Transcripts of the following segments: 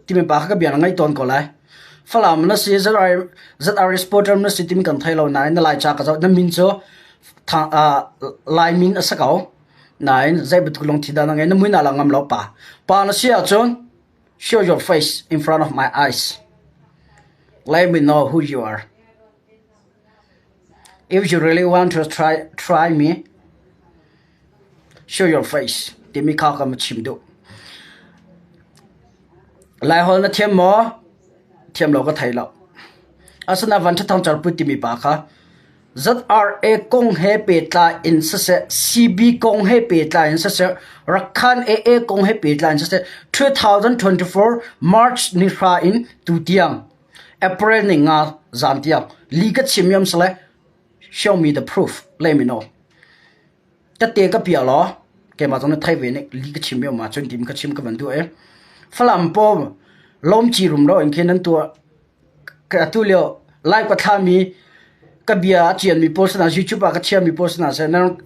Timi pa kha ka bia na ngaih tawn ko lai. Falam na si, ZR Reporter na si timi kan thei lo nain na Laica ka zoh. Na min cu Lai min a si ko. Nain zei bantuk lungthin dah na ngei? Na mui na lang ngam lo pa. Pa na si ahcun show your face in front of my eyes. Let me know who you are. If you really want to try me, Show your face timi kha ka ma chim duh. Laiholh na thiam maw? Thiam lo ka thei lo. Asina van ṭhathang carput timi pa kha ZRA kong he pehtlai in siseh, CB kong he pehtlai in siseh, Rakhan AA kong he pehtlai in siseh, 2024 March ni hra in tutiang April ni nga zan tiang li ka chim yam sale show me the proof let me know. Tette ka piah law keimah zong na thei ve nih li ka chim i um ahcun tim ka chim ka van duh i Falam paw lawmci rumro in khin nan tuah. Atu lio live ka thlami ka bia a cianmi pawl sinah YouTube ah ka chiami pawl sinah seh nan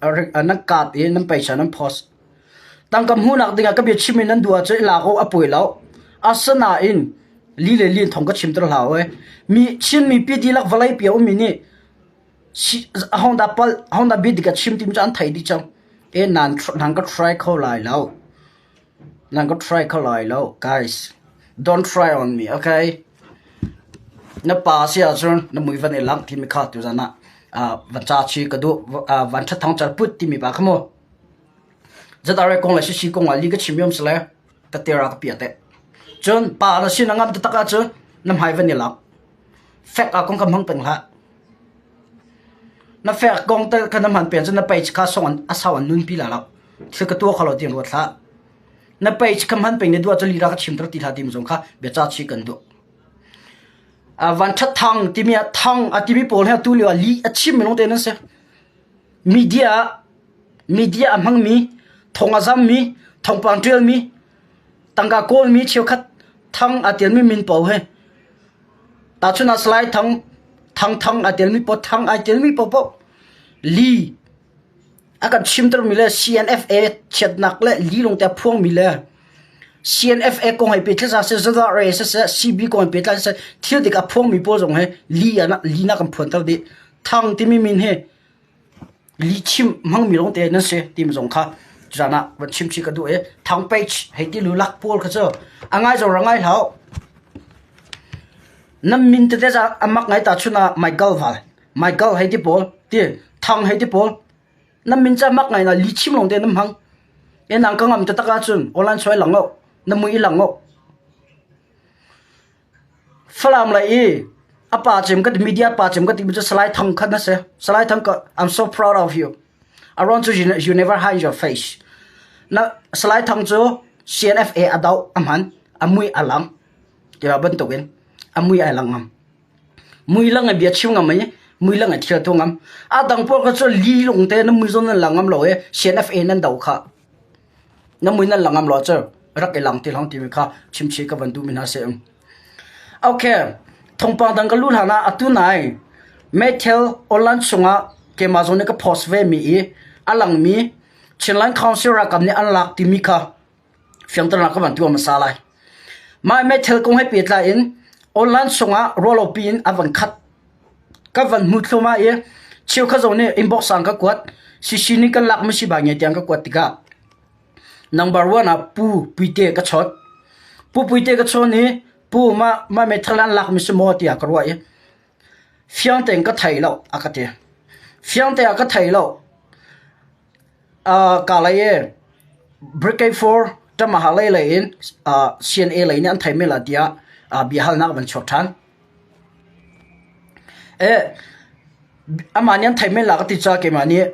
nan kaat i nan paisa nan post. Tangka hmuhnak dingah ka bia chim in nan duh ahcun i lak awk a pawi lo. Asinain li le li in thong ka chimter hlah oi. Mi Chin mipi dihlak vawlei pi a ummi nih Ahodah palh, ahodah bia dik a chim timi cu an theih dih cang. E nan nan ka try kho lai lo. Nan ka try kho lai lo, guys. Don't try on me, okay? Na pa si ahcun na mui van i langh timi kha tuzan ah van ca chi ka duh van ṭhathang car put timi pa kha mu. Zatare kong le sisi kong ah li ka chim yom sile ka tera ka pia te. Cun pa na si na ngam taktak ahcun na hmai van i langh. Fek ah kong ka hmang peng hlah. Na fek kong te kha na hman peng cun na page kha song an a sau an nunpi la lo. Thil ka tuah kho lo ti ruat hlah. Na page kha hman peng ne duah cu lira ka chim ter ti hlah ti zong kha biaca chi kan duh. Van ṭhat thang timi ah thang a timi pawl he tu lio ah li a chim minung te nan si. Media media a hmangmi, thong a zammi, thongpang ṭialmi, tangka kawlmi cheukhat thang a tialmi min paoh hi Tahchun ah Salai Thang, Thang Thang ai telmi paoh Thang ai telmi paohpaoh li a kan chimtermi le CNFA chiatnak le li lawngte a phuangmi le CNFA kong hei pehtlai siseh, ZRA siseh, CB kong hei pehtlai siseh, thil dik a phuangmi pawl zong hi li li na kan phuanter dih. Thang timi min hi Lihchim hmangmi lawngte nan si timi zong kha tuzaan ah van chim chih ka duh i thang page hei ti lu lak pawl kha cu a ngai zong ra ngai hlah. Nan min tete za a mak ngai ta chun ah Michael val Michael hei ti pawl ti thang hei ti pawl nan min ca mak ngai na lihchim lawngte nan hmang. E nang ka ngam taktak ahcun online soi lang lo na mui lang lo. Falam lei i a pa cem ka media pa cem ka ti cu Salai Thang kha na si. Salai Thang ka I'm so proud of you. Aron cu you never hide your face. Na Salai Thang cu CNFA a do a hman a mui a lang. Tiah bantukin a mui ai lang ngam. Mui lang bia chim ngam i mui lang thil tu ngam. A dang pawl kha cu li lung te na mui zon nan lang ngam lo i CNFA nan do kha. Na mui nan lang ngam lo cu rak i lang ti hlang timi kha chimchih ka van duhmi hna si. Okay, thawngpang dang ka lu hlan ah atu nai Meithel online chungah keimah zong nih ka post ve mi i a langmi Chinland Council ralkap nih an lak timi kha fiangternak ka van tuah hmasa lai. Mah meithel kong he pehtlai in online chungah ruahlopi in a van khat ka van hmu thluahmah i cheukhat zong nih inbox ah an ka kuat. CC nih kan lak mi si ba nge tiang ka kuat tikah Number one ah Pu Puite ka chawt. Pu Puite ka chawn i Pu mah mah meithal an lak mi si maw tiah ka ruah i fiang tein ka thei lo a ka ti. Fiang te ah ka thei lo. Uh, ka lei i Brigade 4 Tamaha lei lei in uh, CNA lei nih an thei me la tiah uh, biahalnak van chuak ṭhan. Eh, amah nih an thei men la ka ti caah keimah nih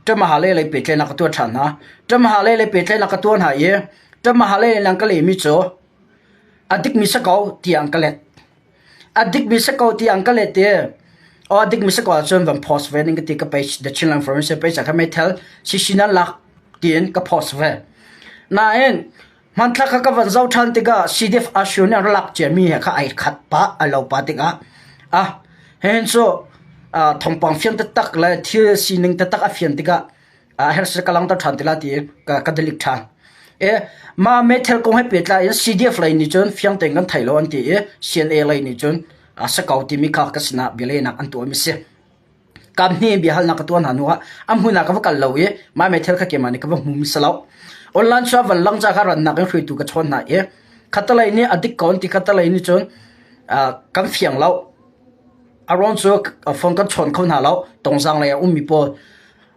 Ṭamaha lei lei pehtlaihnak ka tuah ṭhan hna. Ṭamaha lei lei pehtlaihnak ka tuah hna i Ṭamaha lei in an ka lehmi cu a dikmi si ko tiah an ka let. A dikmi si ko tiah an ka let i aw a dikmi si ko ahcun van post ve ning ka ti ka page The Chinland Forensic page ah khan meithal CC nan lak tiin ka post ve. Nain Hmanthlak kha ka van zoh ṭhan tikah CDF Ashu nih a rak lak ciami he kha ai khat pah, ai lo pah tikah ah hihin cu thawngpang fiang taktak le thil sining taktak a fian tikah herh ka langhter ṭhan ti la ti ka delete ṭhan. E mah meithal kong he pehtlai in CDF lei nih cun fiang tein kan thei lo an ti i CNA lei nih cun a si ko timi kha ka sinah bialehnak an tuahmi si. Kam hnih biahalnak ka tuah hna hnu ah a hmun ah ka va kal lo i mah meithal kha keimah nih ka va hmumi si lo. Online cu a van lang ca kha rannak in hruaitu ka chawn hna i khatalei nih a dik ko an ti khatalei nih cun kan fiang lo. A ruang cu phone kan chawn kho hna lo. Tongzang lei a ummi pawl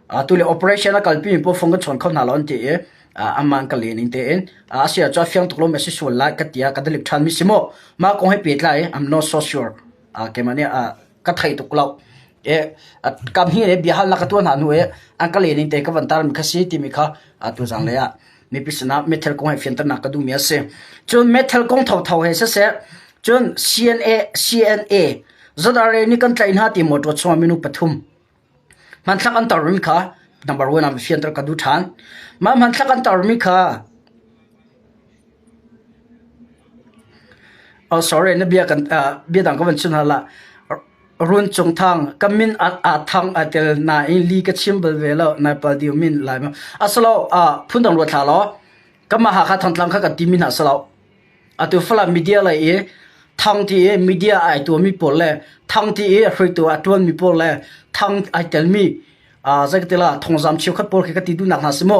atu le operation a kalpi mi pawl phone kan chawn kho hna lo an ti i amah an ka len ning tein a si ahcun a fiang tuk lo mi a si sual lai ka ti ah ka dalip ṭhan mi si maw mah kong he pehtlai I'm not so sure keimah nih ka thei tuk lo e kam hi le biahalnak ka tuah hna hnu i an ka len ning te ka van tar mi kha si timi kha tu zang lei ah mipi sinah meithal kong he fianternak ka duhmi a si cun meithal kong thotho he siseh cun CNA CNA ZRA nih kan tlaih hna ti motor chungah minung pathum Hmanthlak an tarmi kha number one ah fianter ka duh ṭhan. Mah hmanthlak an tarmi kha Oh sorry na bia kan uh, bia dang ka van chim hna la. Run Cung Thang ka min a a thang a tel nain li ka chim bal ve lo nai pal diu min lai ma asalo a phun dang ruat thla law kama Hakha Thantlang kha kan ti mi hna salo Atu Falam media lei i thang ti i media ai tuahmi pawl le thang ti i hruaitu a ṭuanmi pawl le thang ai telmi uh, zei ka ti la thongzam cheukhat pawl khi ka ti duhnak hna si mu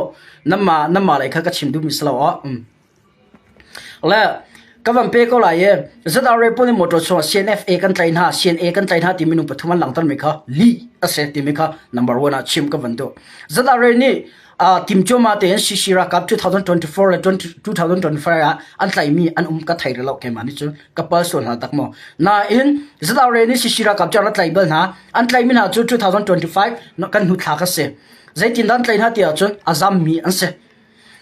namah namah lei kha ka chim duhmi si lo ah um. Le ka van pe ko lai i ZRA pawl nih motor chungah CNFA kan tlai hna CNA kan tlai hna ti minung pathum an langhter mi kha li a si timi kha number one ah chim ka van duh ZRA nih Timcuama tein CC ralkap 2024 le 2025 ah an tlaihmi an um ka thei rih lo keimah nih cun ka pal sual hna tak maw. Nain ZRA nih CC ralkap cu an rak tlaih bal hna. An tlaihmi hna cu 2025 kan hnu thla kha si. Zeitindah an tlaih hna ti ahcun a zammi an si.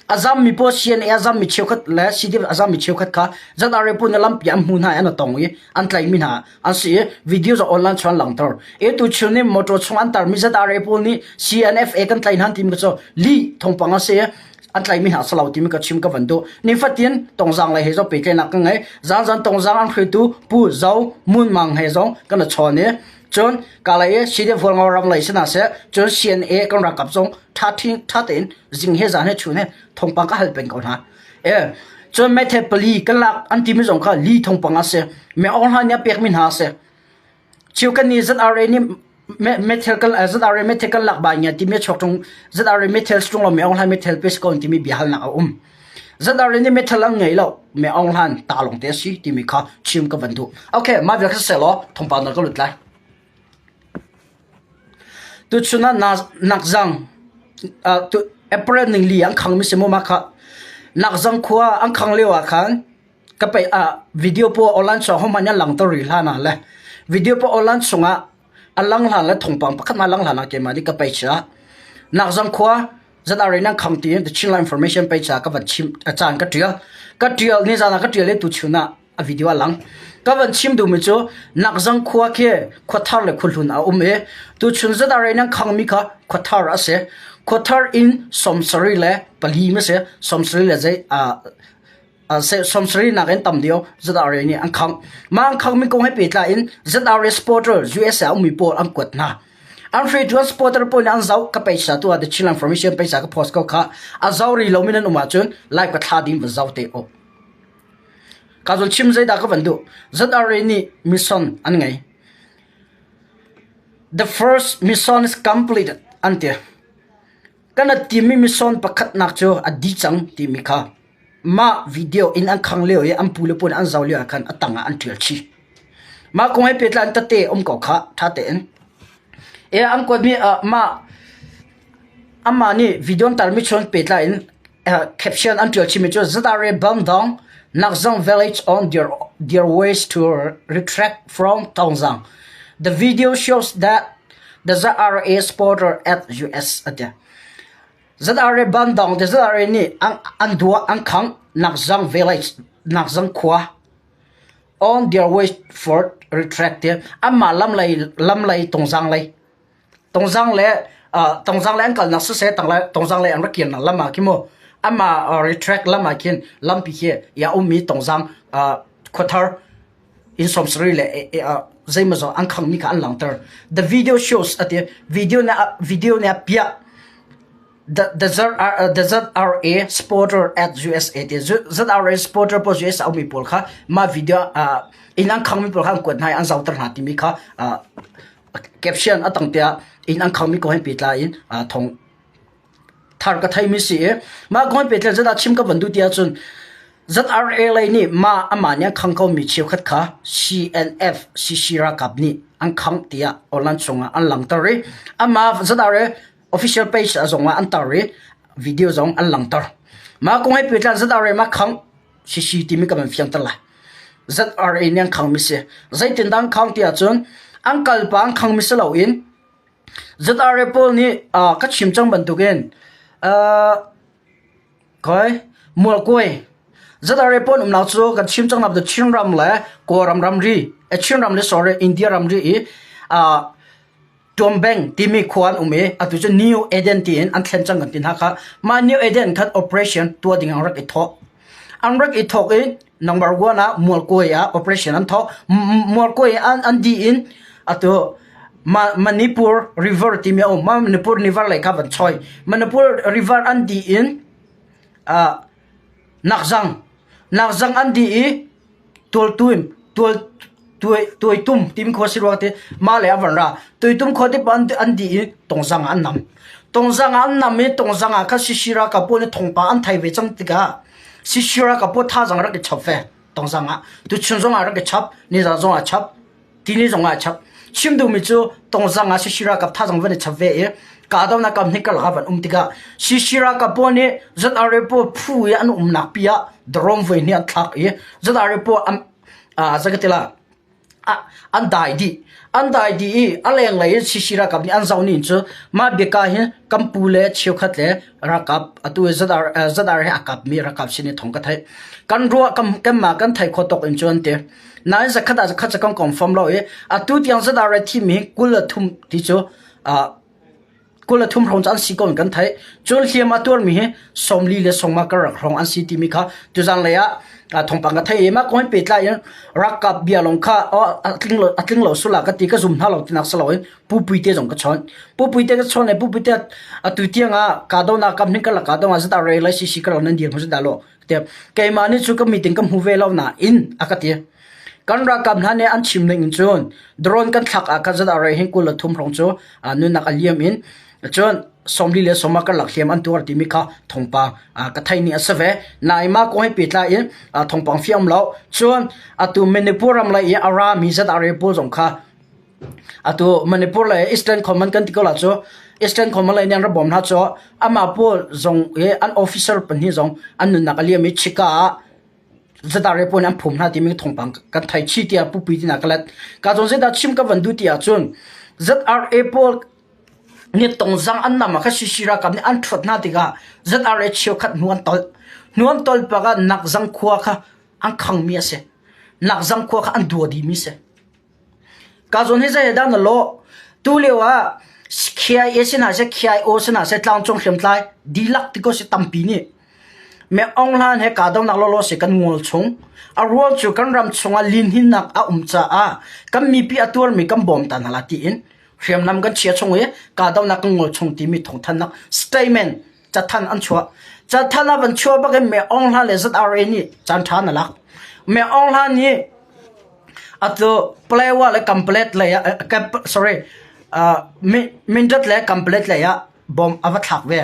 A zammi pawl CNA a zammi cheukhat le CDF a zammi cheukhat kha ZRA pawl nih lampi an hmu hna i an tong i an tlaihmi hna an si i video zong online chung an langhter. E tu chun nih motor chung an tarmi ZRA pawl nih CNFA kan tlai hna timi cu lih thawngpang a si an tlaimi hna salo timi ka chim ka van duh. Nifatin tongzang lei he zong pehtlaihnak ka ngei. Zanzan tongzang an hruaitu Pu Zo Mun Mang he zong kan i chawn i cun kalay i CDF Hualngo ram lei sina seh cun CNA kan ralkap zong tha tha tein zing he zan he chun he thawngpang ka hal peng ko hna. E cun meithal pali kan lak an timi zong kha li thawngpang a si. Me Aung Hlaing nih a pekmi hna a si. Chiu kan nih ZRA nih meithal kan ZRA meithal kan lak ba ngia timi a chuak ṭung ZRA meithal si ṭung lo Me Aung Hlaing meithal pe si ko timi bia halnak a um. ZRA nih meithal an ngei lo Me Aung Hlaing ta lawng te a si timi kha chim ka van duh. Okay, mah vial kha siseh law thawngpang na ka lut lai. Tuchun ah nakzang April ningli an khangmi si maw mah kha nakzang khua an khang lio ah khan ka pei ah video pawl online chung hohmanh an langter rih hlan ah le video pawl online chungah a lang hlan le thawngpang pakhat hmanh a lang hlan ah keimah nih ka pei chia nakzang khua ZRA nan khang tiin The Chinland Information page ah ka van chim caan ka ṭial ka ṭial nizan ah ka ṭial i tuchun ah a video a lang. Ka van chim duhmi cu Nakzang khua khi khuathar le khuahlun a um i tuchun ZRA nan khangmi kha khuathar a si. Khuathar in sawmsarih le pali ma si sawmsarih le zei sawmsarih nakin tam deuh ZRA nih an khang. Mah an khangmi kong he pehtlai in ZRA supporter USA ummi pawl an kuat hna. An hruaitu an supporter pawl nih an zoh ka peisa tu ah The Chinland Information peisa ka post ko kha a zoh rih lomi nan um ahcun live ka thla ding va zoh te u. Ka zawn chim zeidah ka van duh. ZRA nih mission an ngei. The first mission is completed an ti. Kan a timi mission pakhatnak cu a di cang timi kha mah video in an khang lio i an pu le pawl an zoh lio ah khan a tang ah an ṭial chih. Mah kong he pehtlai in tete um ko kha ṭha tein. E an kuatmi uh, mah Amah nih video an tarmi chung pehtlai in caption an ṭial chihmi cu ZRA Bandong Nakzang village on their, their ways to retract from Tongzang. The video shows that the ZRA supporter at US a ti. ZRA Bandong te ZRA nih an, an dua an khang Nakzang village Nakzang khua on their way for retract ti anmah lam lei lam lei Tongzang lei Tongzang le Tongzang le an kalnak siseh Tongzang le an rak kirnak lam ah khin mu anmah retract lam ah khin lampi khi a ummi Tongzang khuathar inn 70 le zeimawzat an khangmi kha an langhter. The video shows a ti. Video nih video nih a piah. The ZRA supporter at USA ti ZRA supporter pawl US a ummi pawl kha mah video inn an khangmi pawl kha an kuat hna i an zohter hna timi kha caption a tang tiah inn an khangmi kong he pehtlai in thawng thar ka theimi si i mah kong he pehtlai zeidah chim ka van duh ti ahcun ZRA lei nih mah amah nih an khang komi cheukhat kha CNF CC ralkap nih an khangh tiah online chungah an langhter i amah ZRA official page zong ah an tar i video zong an langhter. Mah kong he pehtlai ZRA mah khangh CC timi ka van fiangter lai. ZRA nih an khangmi si. Zeitindah an khang ti ahcun an kalpa an khangmi si loin ZRA pawl nih ka chim cang bantukin khoi mualkuai ZRA pawl umnak cu kan chim cang nak Chinram le Kawlram ramri Chinram le sorry India ramri i Tuambeng timi khua an um i atu cu New Eden tiin an thlen cang kan ti hna kha. Mah New Eden khan operation tuah ding an rak i thawk. An rak i thawk i number one ah Mualkuai ah operation an thawk. Mualkuai an an dih in atu Manipur River timi a um. Manipur River lei kha van choi. Manipur River an dih in uh, Nakzang Nakzang an dih i tualtuim tual tuai tuaitum timi khua si rua te mah le a van ra tuitum khua te pa an dih i tongzang ah an nam tongzang ah an nam i tongzang ah khan sisira ka pawl nih thongpa an thai ve cang tikah sisira ka pawl thazang rak i chap ve tongzang ah tuchun zong ah rak i chap nizan zong ah chap tini zong ah chap chim duhmi cu tongzang ah sisira kap thazang van i chap ve i kahdohnak kam hnik karlak ah van um tikah sisira kap pawl nih ZRA pawl phu i an umnak pi ah drone voi hnih an thlak i ZRA pawl an zakatila an dai dih an dai dih i a lenglei in CC ralkap nih an zoh ning cu mah biaka hi kan pu le cheukhat le ralkap atu ZR ZR he a kapmi ralkap sin i thong ka theih kan ruah kan kanmah kan thei kho tok in cun ti nain zakhat ah zakhat cu kan confirm lo i atu tiang ZR a thimi 23 ti cu 23 hrawng cu an si ko in kan theih. Cun hliam a tuarmi hi 40 le sawma karlak hrawng an si timi kha tuzan lei ah thawngpang ka theih i mah kong he pehtlai in ralkap bia lawng kha a tling lo a tling lo sula ka ti ka zum hna lo tinak si loin Pu Puite zong ka chawnh. Pu Puite ka chawnh le Pu Puite atu tiang ah kahdohnak kam hning karlak kahdohnak zat ah rel CC karlak nan dir hmu dah lo te keimah nih cu ka meeting ka hmu ve lo nain a ka ti. Kan ralkap hna nih an chim ning in cun drone kan thlak ah khan zat ah hin 23 hrawng cu nunnak a liam in cun 40 le 40 karlak hliam an tuar timi kha thawngpang ka theih ni a si ve. Nain mah kong he pehtlai in thawngpang fiang lo. Cun atu Manipur ram lei i a rami ZRA pawl zong kha atu Manipur le Eastern Command kan ti ko la cu Eastern Command lei nih an rak bawm hna cu amah pawl zong i an officer pahnih zong an nunnak a liam i chika ah ZRA pawl nih an phum hna timi thawngpang kan thei chih tiah pupi tina ka let. Ka zawn zeidah chim ka van duh ti ahcun ZRA pawl nih tongzang an nam ah kha CC ralkap nih an ṭhuat hna tikah ZRA cheukhat hnu an tolh. Hnu an tolh bak ah Nakzang khua kha an khangmi a si. Nakzang khua kha an dua dihmi a si. Ka zawn hi zei dah na lawh? Tu lio ah KIA sin ah seh KIO sin ah seh tlangcung hriamtlai dihlak ti ko si tampi nih Me Aung Hlaing he kahdohnak lawlaw si kan ngol chung. A ruang cu kan ram chungah linhinnak a um caah kan mipi a tuarmi kan bawm ta hna la tiin hriamnam kan chia chung i kahdohnak kan ngol chung timi thawngthanhnak statement cathanh an chuah. Cathanh a van chuah bak in Me Aung Hlaing le ZRA nih caan ṭha na lak. Me Aung Hlaing nih atu Palewa le Kamplet lei ah sorry Mindat le Kamplet lei ah bom a va thlak ve.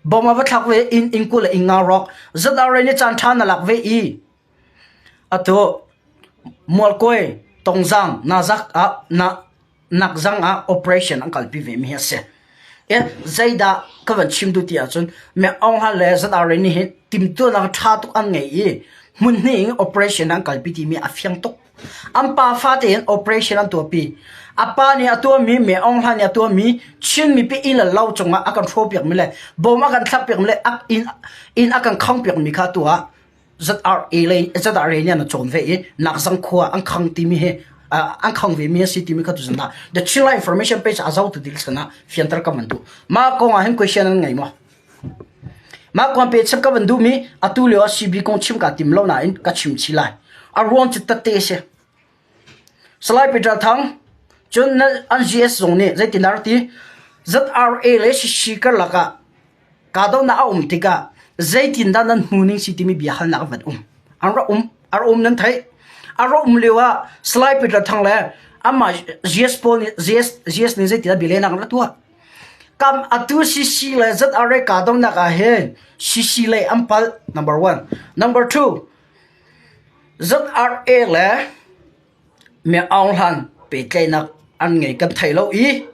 Bom a va thlak ve inn inn 20 le inn nga rawk. ZRA nih caan ṭha na lak ve i atu Mualkawi, Tongzang, Nazak ah na Nakzang ah operation an kalpi ve mi hi a si. E zeidah ka van chim duh ti ahcun Me Aung Hlaing le ZRA nih hin timhtuahnak ṭha tuk an ngei i hmun hnih in operation an kalpi timi a fiang tuk. An pafa tein operation an tuahpi. A pa nih a tuahmi, Me Aung Hlaing nih a tuahmi Chin mipi inn le lo cungah a kan hrawhpiakmi le bawm a kan thlakpiakmi le inn, inn a kan khangpiakmi kha tu ah ZRA lei ZRA nih an cawn ve i Nakzang khua an khang timi hi an khang ve mi a si timi kha tuzan ah The Chinland Information page a zotu dil sana fianter ka van duh. Mah kong ah hin question an ngei maw? Mah kong pe chim ka van duhmi atu lio ah CB kong chim kaa tim lo nain ka chim chih lai. A ruang cu tette a si. Salai Peter Thang, cun an GS zong nih zeitin dah rak ti? ZRA le CC karlak ah kahdohnak a um tikah zeitindah nan hmu ning si timi bia halnak a van um. An rak um, a rak um nan theih. A rak um lio ah Salai Peter Thang le amah GS pawl nih GS GS nih zeitindah bia lehnak an rak tuah. Kam atu CC le ZRA kahdohnak ah hin CC lei an palh number one. Number two, ZRA le Mi Aung Hlan pehtlaihnak an ngei kan thei lo i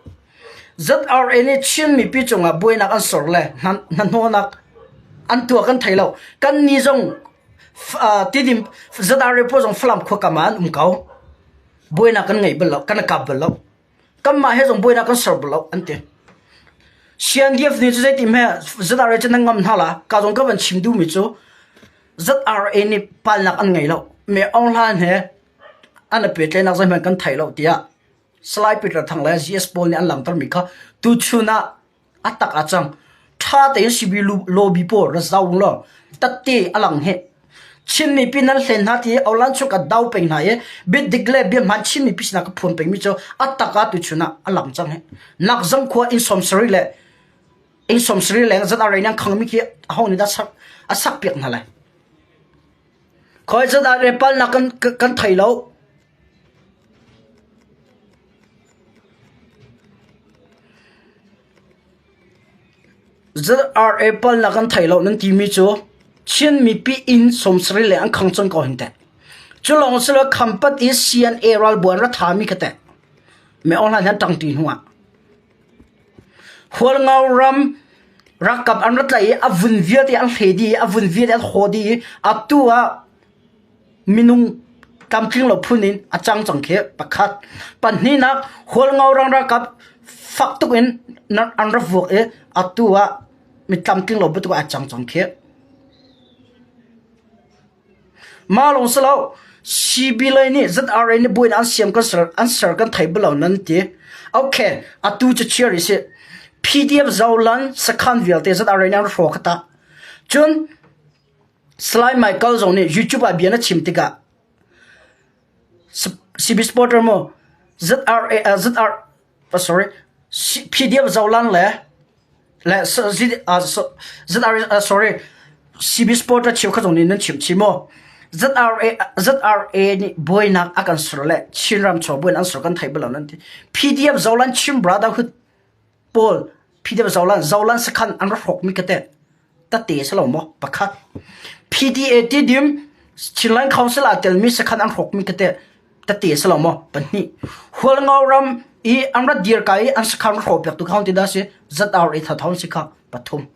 ZRA nih Chin mipi cungah buainak an sor le hnahnawhnak an tuah kan thei lo. Kan nih zong Tidim ZRA pawl zong Falam khua kam ah an um ko. Buainak kan ngei bal lo, kan i kap bal lo. Kanmah he zong buainak kan ser bal lo an ti. CNDF nih cu zeiti hme ZRA cu nan ngam hna la ka zong ka van chim duhmi cu ZRA nih palnak an ngei lo. Me Aung Hlan he an i pehtlaihnak zeihmanh kan thei lo tiah Salai Peter Thang le GS pawl nih an langhtermi kha tuchun ah a tak ah cang. Ṭha tein CB lobby pawl ra zau law tatte a lang hih. Chin mipi nan hlen hna ti Olan chung ka dau peng hna i biadik le biahman Chin mipi sinah ka phuan pengmi cu a tak ah tuchun ah a lang cang hih. Nak zang khua inn sawm sarih le inn sawm sarih leng zat a rei nan khangmi khi aho nih dah sak a sak piak hna lai. Khoi zat ah re palnak kan kan thei lo. ZRA palnak kan thei lo nan timi cu Chin mipi inn sawmsarih le an khang cang ko hin teh. Cu lawng si lo Khampat i CNA ralbuan ra thami kha teh. Me ong hlan han tang ti hnu ah. Hualngo ram rakap an ra tlaih i a vun vialte an hle dih i a vun vialte an haw dih i atu ah minung tlamtling lo phun in a cang cang khi pakhat. Pahnihnak Hualngo ram ralkap fak tuk in an ra vuak i atu ah mi tlamtling lo bantuk ah a cang cang khi. Mah lawng si lo, CB lei nih ZRA nih buin an siam kan ser an ser kan thei bal lo nan ti. Okay, atu cu chia rih sih. PDF Zolan sakhan vialte ZRA nih an hrawk kha ta. Cun Salai Michael zong nih YouTube ah bia na chim tikah CB supporter mu ZRA uh, ZR uh, sorry PDF Zolan le le ZRA uh, sorry CB supporter cheukhat zong nih nan chim chih mu ZRA ZRA nih buainak a kan ser le Chinram chaw buin an ser kan thei bal lo nan ti PDF Zolan Chin Brotherhood pawl PDF Zolan Zolan sakhan an rak hrawkmi ka teh tate si lo maw pakhat PDA Tidim Chinland Council ah telmi sakhan an hrawkmi ka teh tate si lo maw pahnih Hualngo ram i an rat dir ka i an sakhan rak hrawh piak tu khang ti dah si ZRA thathon si kha pathum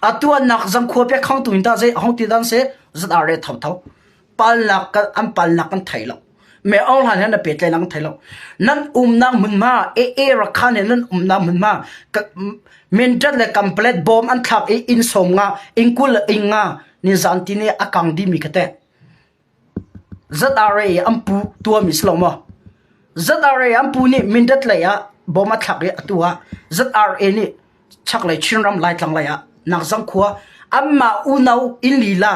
atu an nak zangkhua pek khang tu in ta zei hong ti dan se ZRA thotho palnak kan an palnak kan thei lo me Aung Hlan he na petlai nang thei lo nan umnak hmunhma AA Rakhan he nan umnak hmunhma Mindat le Kamplet bom an thlak i inn som nga inn kul inn nga ni zan ti ni a kang dimi ka te ZRA an pu tuami si lo maw ZRA an pu nih Mindat lei ah bom a thlak i atu ah ZRA nih chaklei Chinram Laitlang lei ah Nakzang khua anmah unau inn lila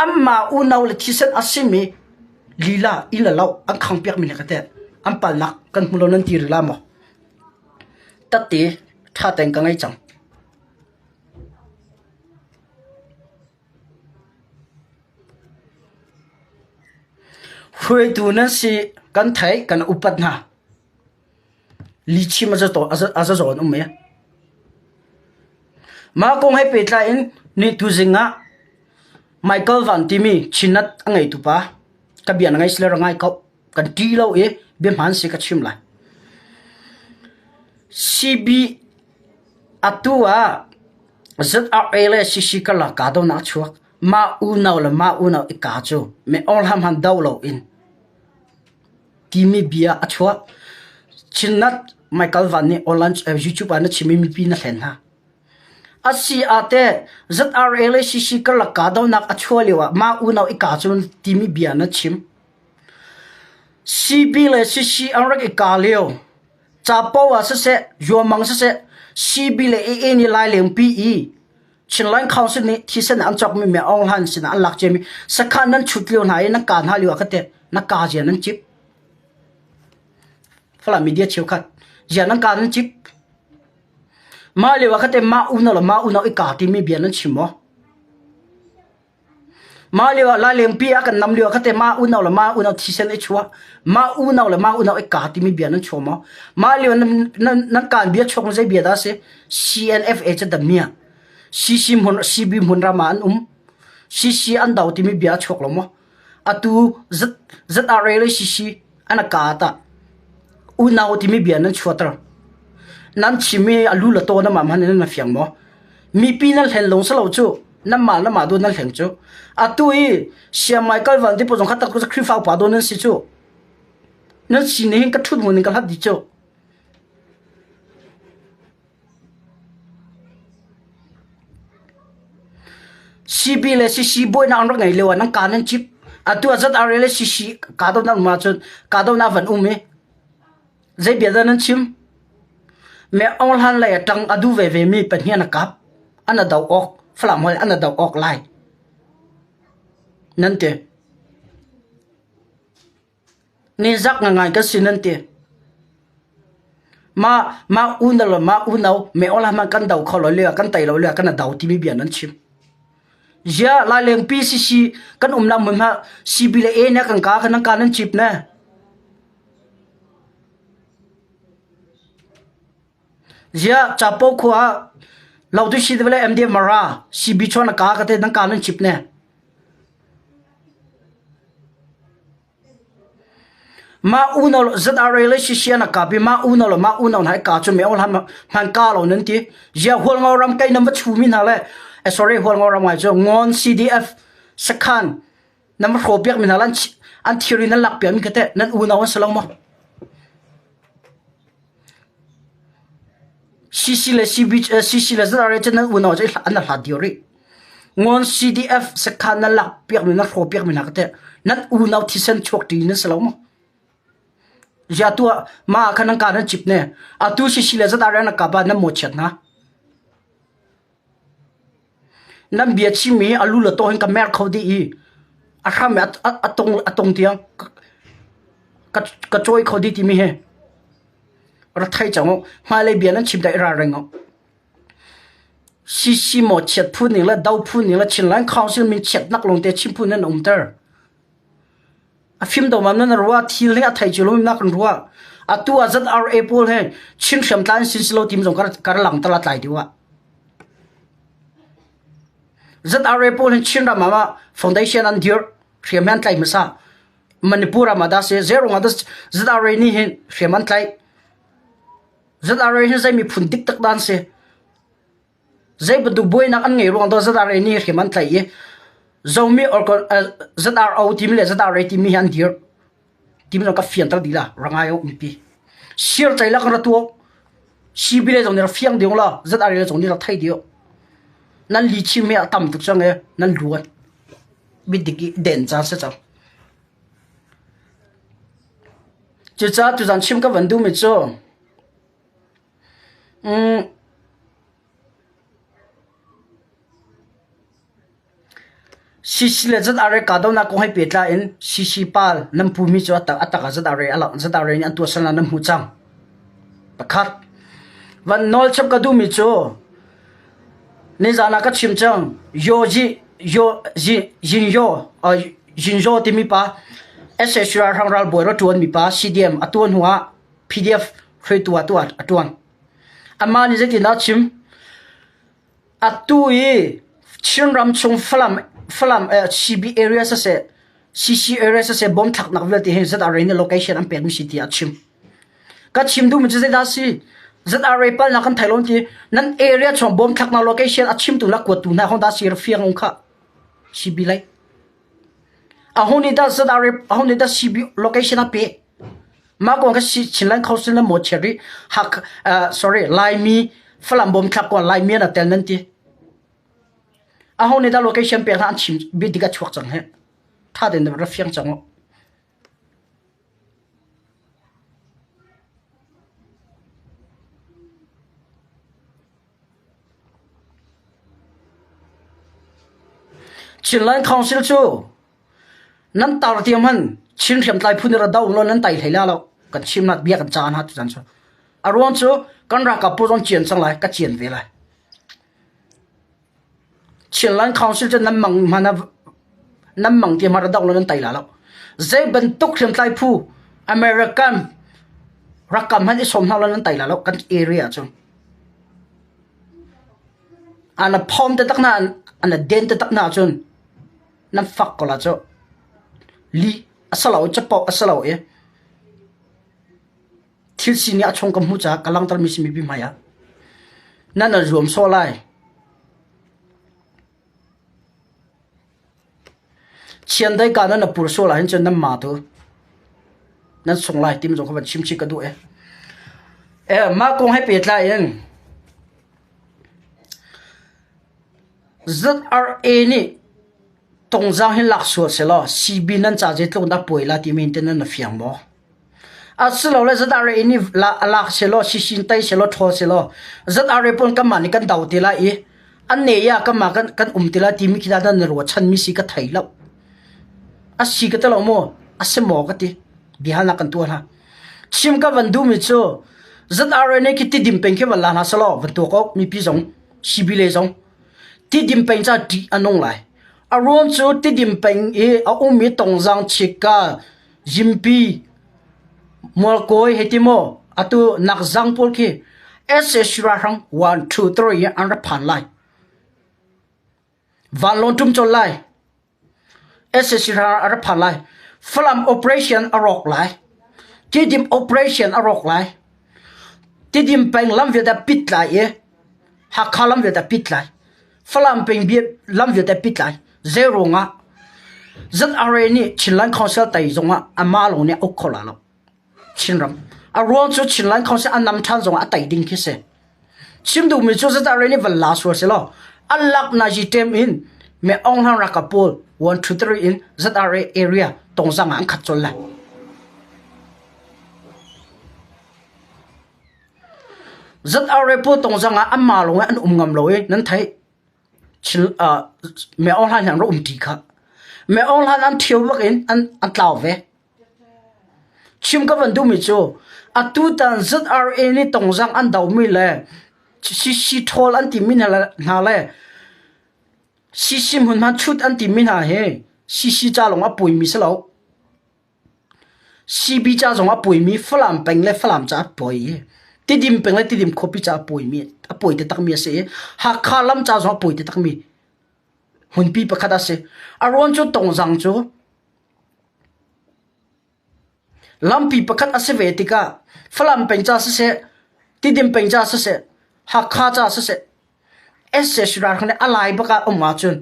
anmah unau le thisen a simi lila inn le lo an khangpiakmi le ka teh an palnak kan hmu lo nan ti rih la maw? Tatte ṭha tein ka ngei cang. Hruaitu nan si kan theih kan upat hna. Lihchim a zazaw an um i mah kong he pehtlai in ni tuzing ah Michael Van timi Chinat a ngeitu pa ka bia na ngei sile ra ngai ko kan ṭih lo i bia hmaan si ka chim lai. CB atu ah ZRA le CC karlak kahdohnak a chuak. Mah unau le mah unau i ka cu me awlham han do lo in timi bia a chuah. Chinat Michael Van nih online YouTube ah na chimmi mipi na hlen hna. Asi ah teh ZRA le CC karlak kahdohnak a chuah lio ah mah unau i ka cu timi bia na chim. CB le CC an rak i ka lio. Capo ah siseh, Yuamang siseh, CB le AA nih Lailengpi i Chinland Council nih thisen an cawkmi me Aung Hlan sinah an lak ciami sakhan nan chut lio hna i nan ka hna lio ah ka te na ka zia nan cip. Falam media cheukhat. Zia nan ka nan cip. Mah lio ah khatte mah unau le mah unau i ka timi bia nan chim maw? Mah lio ah lailengpi ah kan nam lio ah khatte mah unau le mah unau thisen i chuah. Mah unau le mah unau i ka timi bia nan chuah maw? Mah lio nan nan nan kaan bia chuak zei bia dah si? CNFA cu damiah. CC hmun CB hmun ram ah an um. CC an do timi bia a chuak lo maw? Atu ZRA le CC an ka ta. Unau timi bia nan chuahter. Nan chim i a lu le taw na mah hmanh in na fiang maw? Mipi nan hlen lawng si lo cu. Nanmah le mah do nan hleng cu. Atu i Siam Michael Van ti zong kha tak Khrihfa upa do nan si cu. Nan si nih hin ka ṭhut hmun in ka hlat dih cu. CB le CC buainak an rak ngei lio ah nan kaa nan cip. Atu ah ZRA le CC kahdohnak um ahcun kahdohnak van um i zei bia dah nan chim? Me Aung Hlan lei a ṭang a duh veve mi pahnih an a kap. An a doh awk, Falam holh an a doh awk lai. Nan ti. Nizak ngangai kan si nan ti. Mah mah unau le mah unau me ola hmanh kan do kho lo le kan tei lo le kan do timi bia nan chim. Zia laileng PCC kan umnak hmun hma CB le A ne kan ka kan ka nan chip ne. Zia chapo khua lo tu si le MD mara CB chon ka ka te nan ka nan chip ne. Mah unau ZRA le CCN a kap i mah unau le mah unau hna i ka cu meo hlan hman ka lo nan ti. Zia Hualngo ram kei nan va chumi hna le eh, sorry Hualngo ram ngai cu Ngon CDF sakhan nan va hrawh piak mi hna le an thiri nan lak piak mi kha teh nan unau an si lo maw? CC le CB CC le ZRA cu nan unau cu an hlat dio rih. Ngon CDF sakhan nan lak piak mi nan hrawh piak mi hna ka teh nan unau thisen chuak ṭi nan si lo maw? Zia tu ah ma kha nan ka nan cip ne. Atu CC le ZRA nan kap ah nan mawchiat hna. Nan bia chimmi a lu le taw hin ka mer kho dih i a hram i a tung a tung tiang ka ka cawi kho dih timi hi ra thei cang u. Hmailei bia nan chim dah i ralring u. CC maw chiat phu ning le do phu ning le Chinland Council min chiatnak lawngte chim phu nan umter. A fim do mam nan ruah thil hi a thei cu lo nak kan ruah. Atu ah ZRA pawl he Chin hriamtlai an sin si lo tim zong kar lang tala tlai deuh ah. ZRA pawl hin Chin ram ah foundation an dir hriam an tlai hmasa. Manipur ram ah dah si zerung ah ZRA nih hin hriam an tlai. ZRA hi zei miphun dik tak dan si. Zei bantuk buainak an ngei ruang dah ZRA nih hriam an tlaih i Zomi or ZRO timi le ZRA timi hi an dir. Timi zong ka fianter dih la rangai o mipi. Sir cai la kan ra tuak. CB le zong nih ra fiang ding la ZRA le zong nih ra thei dio. Nan li chim hi a tam tuk cang e nan luan. Bidik i den caan se cang. Cucaah tuzan chim ka van duhmi cu mm, CC le ZRA kahdohnak kong he pehtlai in CC pal nan pumi cu a tak a tak ah ZRA a lang ZRA nih an tuahsal nan hmuh cang. Pakhat. Van nawl chap ka duhmi cu nizan ah ka chim cang Yo Ji Yo Ji Jin Yo Jin Yo timi pa SSR ralhrang ralbawi ra ṭuan mi pa CDM a tuan hnu ah PDF hruaitu ah tuah a ṭuan. Amah nih zeitin dah a chim? Atu i Chinram chung Falam Falam eh, CB area siseh CC area siseh bom thlaknak vialte hi ZRA nih location an pekmi si tiah a chim. Ka chim duhmi cu zeidah a si? ZRA palnak kan thei lo ti nan area chung bom thlaknak location a chimtu le kuattu hna hong dah si fiang ung kha CB lei. Aho nih dah ZRA aho nih dah CB location a pe? Mah kong kha Chinland Council na mawchiat rih. Hak uh, sorry Laimi Falam bom thlak ko Laimi an tel nan ti. Aho nih dah location pek hna an chim bi dik a chuak cang he. Tha den ra fiang cang o. Chinland Council cu nan tar tiang hmanh Chin hriamtlai phun i ra do law nan tai hlei la lo. Kan chimnak bia kan caan ha tu chan cu. A ruang cu kan ralkap pawl zong cian cang lai, ka cian ve lai. Chinland Council cu nan mang hmanh ah nan mang ti hmanh rak doh lo nan tei la lo. Zei bantuk hriamtlai phu American rakam hmanh i sawm hna lo nan tei la lo kan area cu. Ana phom te tak na ana den te tak na cun nan fak ko la cu. Li asalo capo asalo i Thil sining a chung ka hmuh caah ka langhtermi si mipi hmai ah nan i zuam sawh lai. Chiandeih ka nan a pur sual ahhin cun nan ma tu nan sung lai timi zong kha van chim chih ka duh e. Eh, mah kong he pehtlai in ZRA nih tungzang hi lak sual selaw CB nan ca zeitluk dah puai la timi hin nan na fiang maw? Asilole ZRA nih lak selaw sisin tei selaw ṭhawl selaw ZRA pawl kanmah nih kan do te lai i an ne ah kanmah kan, kan um te lai timi khi dah nan ruahchanmi si ka thei lo. A si ka ti lo maw? A si maw ka ti. Biahalnak kan tuah hna. Chim ka van duhmi cu ZRA nih khi tidim peng khi van la hna selaw van tuak awk mipi zong CB le zong Tidim peng ca ṭih a nung lai. A ruang cu Tidim peng i a ummi Tongzang, Chika, Zimpi, Mualkawi hei ti maw atu Nakzang pawl khi sac ralhrang 1, 2, 3 an rak phan lai. Vanlawng ṭum colh lai. Sac ralhrang a rak phan lai. Falam operation a rawk lai. Tidim operation a rawk lai. Tidim peng lam vialte a pit lai i Hakha lam vialte a pit lai. Falam peng lam vialte a pit lai. Zei ruangah ZRA nih Chinland Council tei zongah amah lawng nih a uk kho la lo. Chinram. A ruang cu Chinland Council an nam ṭhan zongah a tei ding khi si. Chim duhmi cu ZRA nih van la sual si law an lak na ji tem in me Aung Hlaing ralkap pawl 1 2 3 in ZRA area tongzang ah an khat colh lai. ZRA pawl tongzang ah anmah lawng in an um ngam lo i nan theih. Me Aung Hlaing an rak um ṭi kha. Me Aung Hlaing an ṭhio bak in an an tlau ve. Chim ka van duhmi cu atutan ZRA nih tongzang an dohmi le CC ṭhawl an timi hna le CC hmunhma chut an timi hna hi CC ca lawng a puaimi si lo. CB ca zong a puaimi Falam peng le Falam ca a puai i Tidim peng le Tidim khuapi ca a puaimi a puai taktakmi a si i Hakha lam ca zong a puai taktakmi hmunpi pakhat a si. A ruang cu tongzang cu Lampi pakhat a si ve tikah Falam peng ca siseh, Tidim peng ca siseh, Hakha ca siseh, sac ralhrang nih a lai bak ah um ahcun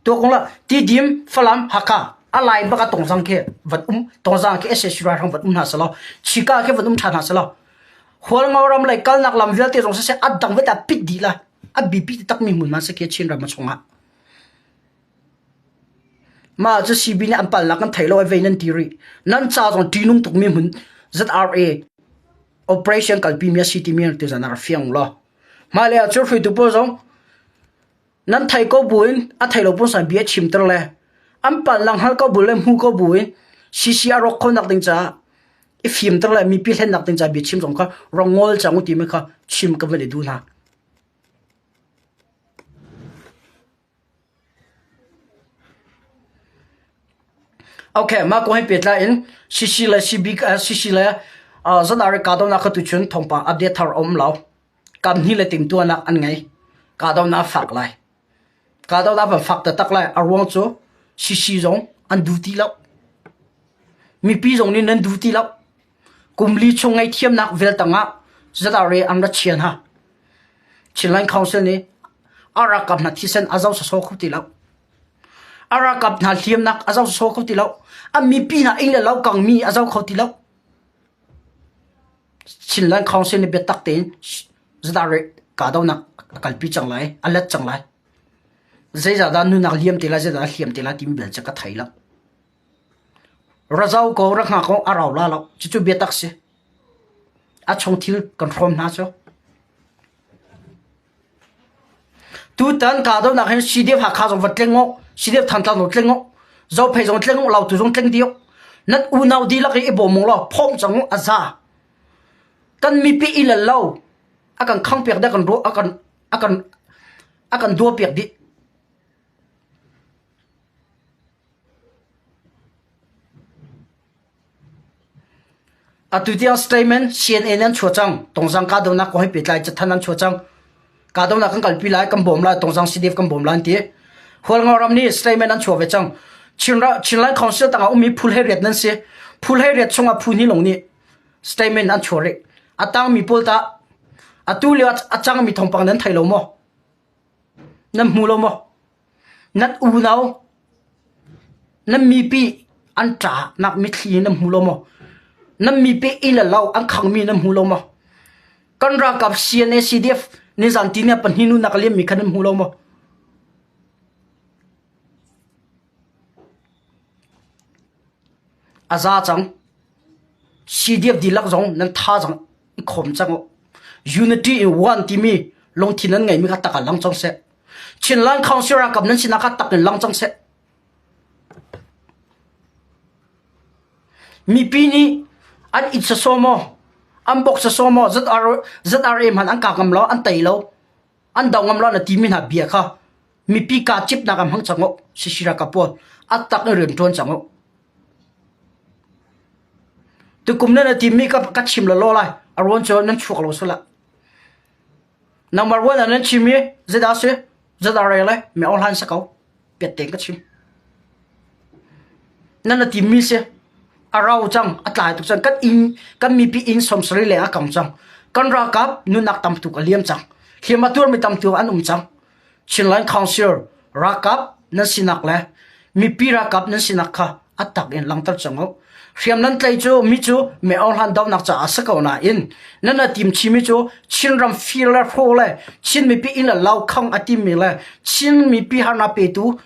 tuak la Tidim, Falam, Hakha a lai bak ah tongzang khi van um tongzang khi sac ralhrang van um hna selaw Chika khi van um ṭhan hna selaw Hualngo ram lei kalnak lam vialte zong siseh a dang vialte a pit dih lai. A biapi takmi hmunhma si khi Chin ram chungah. Mah cu CB nih an palnak an thei lo ai vei nan ti rih. Nan ca zong ṭihnung tukmi hmun ZRA operation kalpi mi a si timi tuzan ah rak fiang law. Hmailei ah cun hruaitu pawl zong nan thei ko buin a thei lo pawl san bia chimter le an palnak hngal ko bu le hmu ko buin CC a rawk khonak ding caah i fimter le mipi hlennak ding caah bia chim zong kha rong ngol cang u timi kha chim ka van i duh hna. Okay, mah kong he pehtlai in CC le CB CC le zanari kahdohnak kha tuchun thawngpang update thar a um lo. Kamhnih le timhtuahnak an ngei. Kahdohnak a fak lai. Kahdohnak van fak taktak lai. A ruang cu CC zong an duh ti lo. Mipi zong nih nan duh ti lo. Kum li chung ngaihthiamnak vel tangah ZRA an ra chia hna. Chinland Council nih a ralkap hna thisen a zoh sawsawh kho ti lo. A ralkap hna hliamnak a zoh sawsawh kho ti lo. A mipi hna inn le lo kangmi a zoh kho ti lo. Chinland Council nih biatak tein ZRA kahdohnak a kalpi cang lai, a let cang lai. Zeizah dah nunak liam te lai, zeizah dah hliam te lai timi bel cu ka thei lo. Ra zau ko, ra hngak ko, a rau la lo. Cucu biatak si. A chung thil kan hrawm hna cu. Tutan kahdohnak hin CDF Hakha zong va tleng u, CDF Thantlang zong tleng u, Zophei zong tleng u, Lautu zong tleng dih u. Nan unau dihlak i i bawm u law phawm cang u, a za. Kan mipi i lal lo a kan khangpiak dih a kan a kan a kan a kan duapiak dih. Atu tiang statement CNN an chuah cang. Tongzang kahdohnak kong he pehtlai cathanh an chuah cang. Kahdohnak kan kalpi lai, kan bawm lai, Tongzang CDF kan bawm lai an ti. Hualngo ram nih statement an chuah ve cang. Chin, Chinland Council tangah ummi phul he riat nan si. Phul he riat chungah phu hnih lawng nih statement an chuah rih. A tangmi pawl tah atu lio a cangmi thawngpang nan thei lo maw? Nan hmu lo maw? Nan unau nan mipi an ṭahnak mitthli nan hmu lo maw? Nan mipi inn le lo an khangmi nan hmu lo maw? Kan ralkap CNA CDF nizan tini ah pahnih nunak a liammi kha nan hmu lo maw? A za cang. CDF dihlak zong nan thazaang i khawm cang u. Unity in one timi lungthin nan ngeimi kha tak ah lang cang seh. Chinland Council ralkap nan sinak kha tak in lang cang seh. Mipi nih an it sasaw maw, an bok sasaw maw, ZR, ZRA hmanh an kak ngam lo, an tei lo, an do ngam lo na timi hna bia kha mipi kaa cipnak ah hmang cang u. Sisi ralkap pawl a tak in rian ṭuan cang u. Tukum nan na timi ka, ka chim lawlaw lai. A ruan cu nan chuak lo sala. Number one ah nan chim i zeidah si? ZRA le mi online sa ko. Piat tein ka chim. Nan na timmi si. A rau cang, a tlai tuk cang. Kan inn, kan mipi inn 70 leng a kang cang. Kan ralkap nunnak tam tuk a liam cang. Hliam a tuarmi tam tuk an um cang. Chinland Council ralkap nan sinak le mipi ralkap nan sinak kha a tak in langhter cang u. Hriam nan tlaih cu mi cu me hlan dohnak caah a si ko nain nan a tim chimi cu Chinram fir le hraw le Chin mipi inn le lo khang a timmi le Chin mipi harnak petu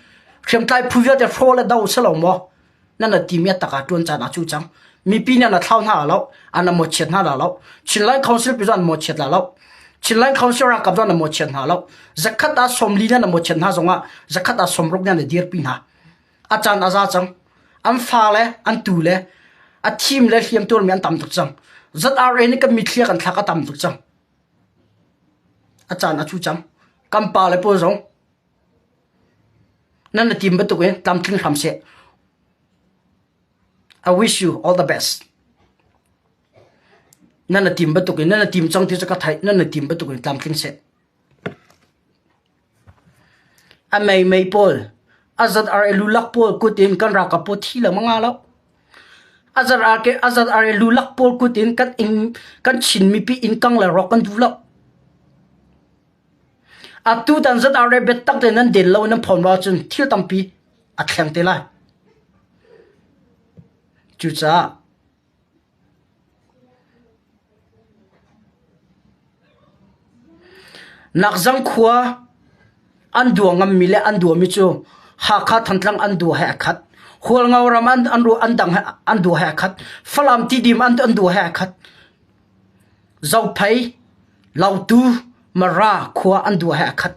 hriamtlai phu vialte hraw le do si lo maw? Nan a timi a tak ah ṭuan caan ah cu cang. Mipi nih an a thlau hna lo, an a mawchiat hna la lo. Chinland Council pi cu an mawchiat la lo. Chinland Council ralkap cu an a mawchiat hna lo. Zakhat ah 40 nih an a mawchiat hna zongah zakhat ah 60 nih an a dirpi hna. A caan a za cang. An fa le an tu le a thim le hliam tuarmi an tam tuk cang. ZRA nih kan mitthli a kan thlak a tam tuk cang. A caan a cu cang. Kan pa le pawl zong nan na tim bantuk in tlamtling hram seh. I wish you all the best. Nan na tim bantuk in nan na tim cang ti cu ka theih nan na tim bantuk in tlamtling seh. A meimei pawl, a zat-ar i lulak pawl kut in kan ralkap pawl thi lengmang hnga lo. A zat-ar i lulak pawl kut in kan inn, kan Chin mipi inn kang le rawk kan duh lo. Atu tan zat-ar i biatak tein nan den lo i nan phawn lo ahcun thil tampi a thleng te lai. Cucaah Nakzang khua an dua ngammi le an duami cu Hakha Thantlang an dua he a khat. Hualngo ram an an dang he an dua he a khat. Falam Tidim an an dua he a khat. Zophei, Lautu, Mara khua an dua he a khat.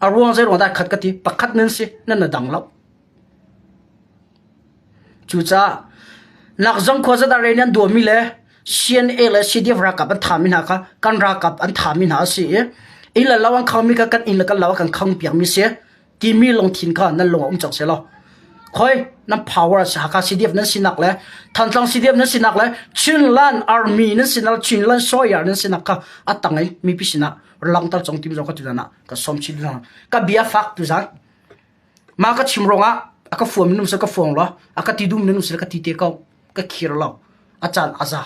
A ruang zei ruang dah khat ka ti? Pakhat nan si, nan na dang lo. Cucaah nakzong khua zat ah rian an duahmi le CNA le CDF ralkap an thahmi hna kha kan ralkap an thahmi hna a si i inn le lo an khangmi kha kan inn le kan lo a kan khangpiakmi si timi lungthin kha nan lung ah um cang seh law khoi nan power a si Hakha CDF nan sinak le Thantlang CDF nan sinak le Chinland Army nan sinak Chinland Sawyer nan sinak kha a tang in mipi sinah langter cong tim zong ka tuzan ah ka som chin ka bia fak tuzan Mah ka chim ruangah a ka fuam minung seh ka fuang law a ka ti duh minung seh ka ti te ko ka khir lo a caan a za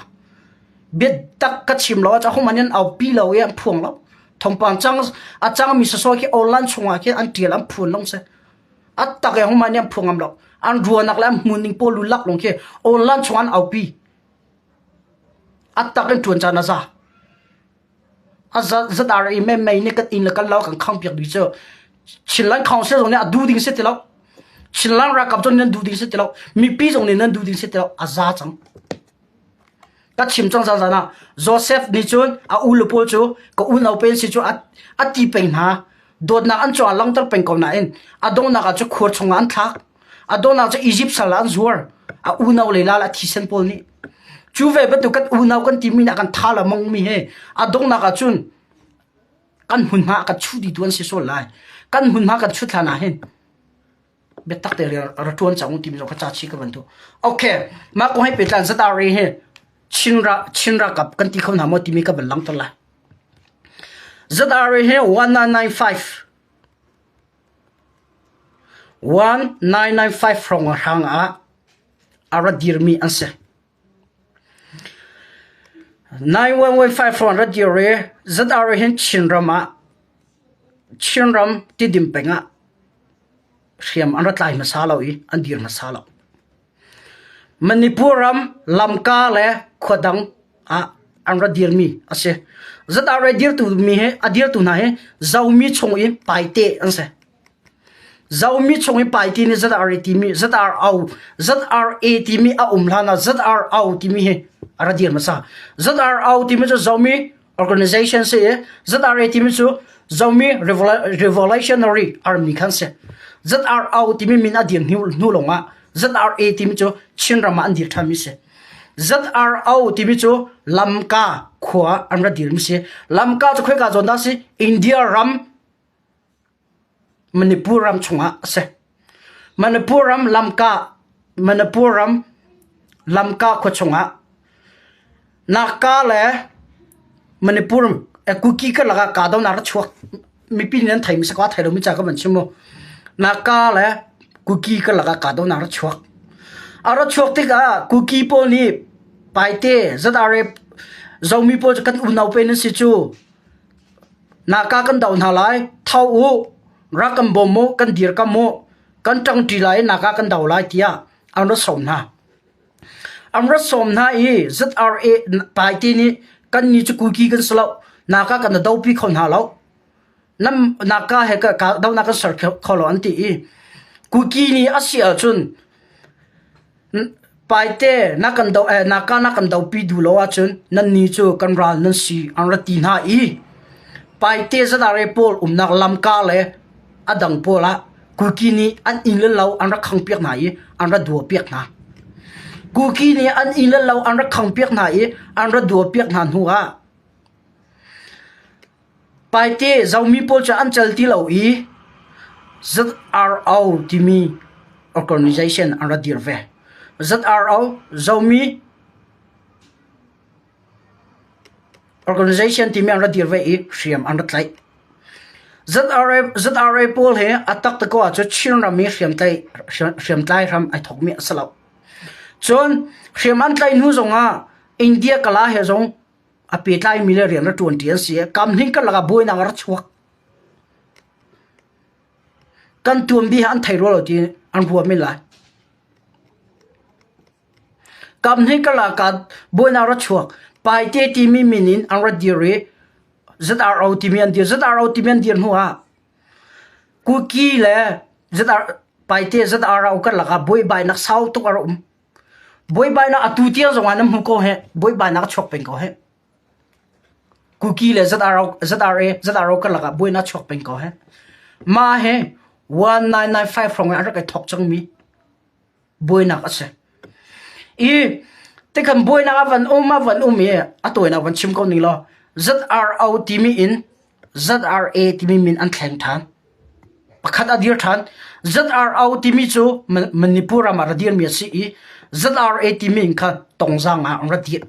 biatak ka chim lo a hung an aupi lo i an phuang lo thawngpang cang a cangmi sasaw khi online chungah khi an tial an phuan long se a tak e hung man an phuang ngam lo an ruanak le an hmun ning pawl lu lak long khi online chung an aupi a tak in tuan caan a za A zat i mei nih kan inn le kan lo kan khangpiak dih cu Chinland Council zong nih a duh ding si ti lo. Chinland ralkap zong nih nan duh ding si ti lo. Mipi zong nih nan duh ding si ti lo. A za cang. Ka chim cang zan zan ah Joseph nih cun a u le pawl cu ka unau pen si cu a ti peng hna. Dawtnak an cungah langhter peng ko nain a donghnak ah cu khur chungah an thlak. A donghnak cu Egypt sal ah an zuar. A unau le la a thisen pawl nih. Cu ve bantuk kan unau kan timi nih a kan tha lengmang mi hi a donghnak ahcun kan hmunhma a kan chuh dihtu an si sual lai. Kan hmunhma kan chut hlan ah hin biatak te ra ṭuan cang u timi zong kha ca chih ka van duh. Okay, mah kong he pehtlai ZRA hi Chin ra Chin ralkap kan ti kho hna maw timi ka van langhter lai. ZRA hi 1995 1995 hrawng hrang ah a ra dirmi an si. 9115 hrawng ra dir i ZRA hin Chinram ah Chinram Tidim peng ah hriam an ra tlai hmasa lo i an dir hmasa lo. Manipur ram Lamka le khua dang ah an ra dirmi a si. ZRA dirtu mi hi a dirtu hna hi Zomi chung in Paite an si. Zomi chung in Paite nih ZRA timi ZRO ZRA timi a um hlan ah ZRO timi hi a ra dir hmasa. ZRO timi cu Zomi organization si i ZRA timi cu Zomi Revolutionary Army khan si. ZRO timi min a dir hnu, hnu lawngah ZRA timi cu Chinram ah an dir ṭhanmi si. ZRO timi cu Lamka khua an ra dirmi si. Lamka cu khoika zawn dah si? India ram Manipur ram chungah a si. Manipur ram Lamka Manipur ram Lamka khua chungah Naka le Manipur Kuki karlak ah kahdohnak a chuak. Mipi nih an theimi si ko a thei lomi ca ka van chim mu. Naka le Kuki karlak ah kahdohnak a chuak. A ra chuak tikah Kuki pawl nih Paite, ZRA, Zomi pawl cu kan unau pe nan si cu. Naka kan doh hna lai, tho u, rak kan bawm u, kan dirkam u, kan ṭangṭi lai i naka kan do lai tiah an ra sawm hna. An ra sawm hna i ZRA party nih kannih cu kuki kan si lo, naka kan dopi kho hna lo. Nam naka he ka donak kan ser kho lo an ti i kuki nih a si ahcun Paite na kan do eh naka na kan dopi duh lo ahcun nannih cu kan ral nan si an ra ti hna i Paite zadare pawl umnak lamka le a dang pawl ah Kuki nih an inn le lo an rak khangpiak hna i an ra duapiak hna. Kuki nih an inn le lo an rak khangpiak hna i an ra duapiak hna hnu ah Paite Zomi pawl cu an cal ti lo i ZRO timi organization an ra dir ve. ZRO Zomi organization timi an ra dir ve i hriam an ra tlaih. ZRA, ZRA pawl hi a taktak ko ahcun Chinram i hriamtlai hriamtlai hram ai thawkmi a si lo. Cun hriam an tlaih hnu zongah India kala he zong a pehtlaimi le rian ra ṭuanṭi an si i kamhning karlak ah buainak a ra chuak. Kan tuanbia hi an thei rua lo ti an ruah men lai. Kamhning karlak ah buainak ra chuak. Paite timi min in an ra dir i ZRO timi an dir. ZRO timi an dir hnu ah Kuki le ZR, Paite ZRO karlak ah buaibainak sau tuk a ra um. Buaibainak atu tiang zongah nan hmu ko hih. Buaibainak a chuak peng ko hih. Kuki le ZRO, ZRA, ZRO karlak ah buainak chuak peng ko hih. Mah hi 1995 hrawng in an rak i thawk cangmi buainak a si. I tikhan buainak a van um a van um i a tawinak van chim ko ning law ZRO timi in ZRA timi min an thleng ṭhan. Pakhat a dir ṭhan. ZRO timi cu Manipur ram ah ra dirmi a si i ZRA timi in kha Tongzang ah an ra dir.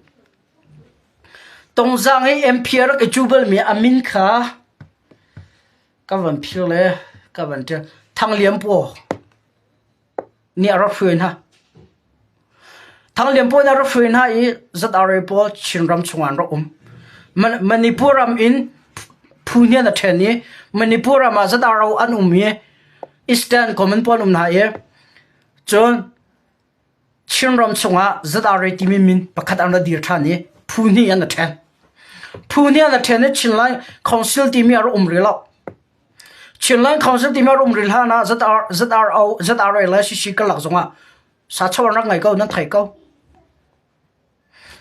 Tongzang i MP a rak i cu balmi a min kha ka van phir le ka van ṭial. Thang Lian Paw. nih a rak hruai hna. Thanglian pawl nih a rak hruai hna i ZRA pawl Chinram chungah an rak um. Manipur ram in phu hnih an ṭhen i Manipur ram ah ZRO an um i Eastern Common pawl an um hna i cun Chinram chungah ZRA timi min pakhat an ra dir ṭhan i phu hnih an ṭhen. Phu hnih an ṭhen i Chinland Council timi a rak um rih lo. Chinland Council timi a um rih hlan ah ZR, ZRO, ZRA le CC karlak zongah sacho an rak ngei ko, nan thei ko.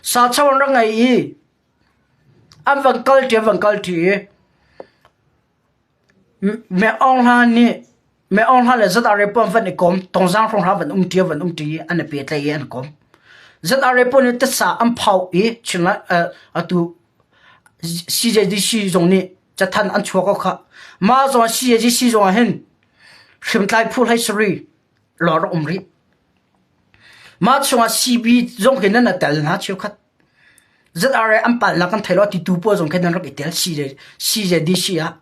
Sacho an rak ngei i an van kal ṭi, an van kal ṭi i Me Aung Hla nih Me Aung Hla le ZRA pawl an van i kom, Tongzang hrawng hra van um ṭi, van um ṭi i an i pehtlaih i an kom. ZRA pawl nih tasa an phau i Chinland atu CJDC zong nih cathanh an chuak ko khah. Mah zong CJDC zong ah hin hriamtlai phu hlei sarih lawng rak um rih. Mah chungah CB zong khi nan i tel hna cheukhat. ZRA an palnak kan thei lo ti tu pawl zong khi nan rak i tel CJDC ah.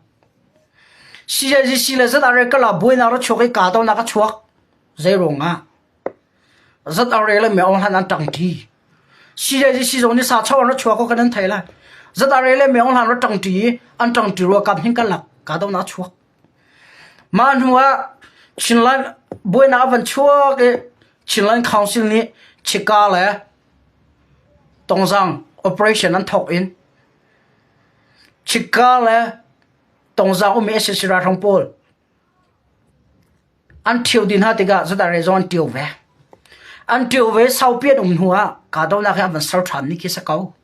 CJDC le ZRA kala buainak ra chuak i kahdohnak a chuak. Zei ruangah? ZRA le Myo Hlan an ṭangṭi. CJDC zong nih sa an ra chuak ko kan an thei lai. ZRA le Myo Hlan ra ṭangṭi i an ṭangṭi rua kam hin kan lak kahdohnak a chuak. Mah hnu ah Chinland buainak a van chuak i Chinland Council nih Chika le Tongzang operation an thawk in Chika le Tongzang ummi SAC ralhrang pawl an ṭhio dih hna tikah ZRA zong an ṭio ve. An ṭio ve saupi an um hnu ah kahdohnak hi an van ser ṭhanmi khi si ko.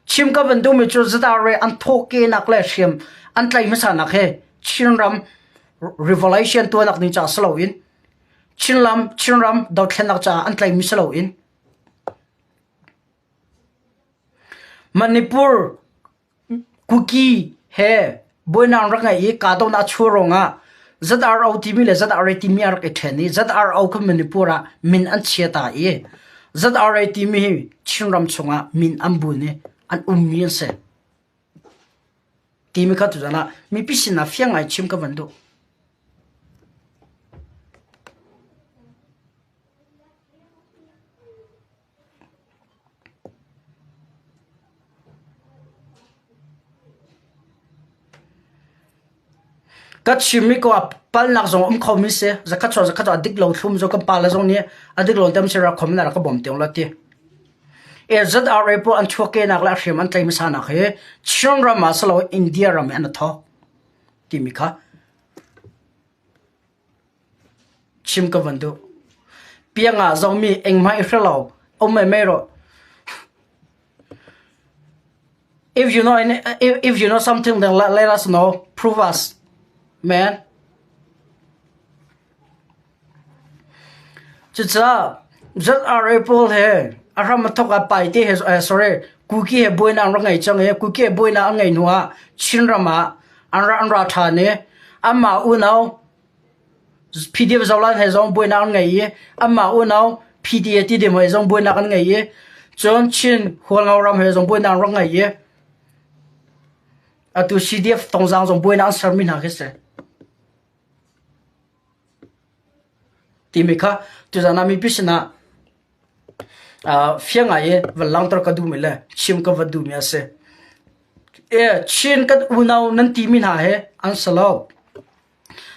Chim ka van duhmi cu ZRA an thawhkehnak le hriam an tlaih hmasanak hi Chinram revolution tuahnak ding caah si loin Chinlam Chinram dothlennak caah an tlaihmi si loin Manipur Kuki he buainak an rak ngeih i kahdohnak a chuah ruangah ZRO timi le ZRA timi an rak i ṭhen i ZRO kha Manipur ah min an chia ta i ZRA timi hi Chinram chungah min an bun i an ummi an si. Timi kha tuzan ah mipi sinah fiang ngai chim ka van duh. Ka chimmi ko ah palnak zong a um khomi si. Zakhat chuah zakhat chuah a dik lo thlum cu kan pale zong nih a dik lo tem si rak khom na rak ka bawm tiang la ti. ZRA pawl an chuahkehnak le a hriam an tlaih hmasa nak hi Chinram ah si lo India ram i an i thawk timi kha Chim ka van duh. Piang ah zohmi engmah i hre lo. Um mei mei rawh. If you know any, if, if you know something, then let, let us know. Prove us, man. Cucaah ZRA pawl he a hram a thawk ah Paite he eh, sorry Kuki he buainak an rak ngei cang i Kuki he buainak an ngeih hnu ah Chinram ah an ra an ra ṭhan i anmah unau PDF Zolan he zong buainak an ngei i anmah unau PDA Tidim he zong buainak an ngei i cun Chin Hualngo ram he zong buainak an rak ngei i atu CDF Tongzang zong buainak an sermi hna khi si. Timi kha tuzan ah mipi sinah fiang ngai i van langhter ka duhmi le chim ka van duhmi a si. E, Chin kan unau nan timi hna he an si lo.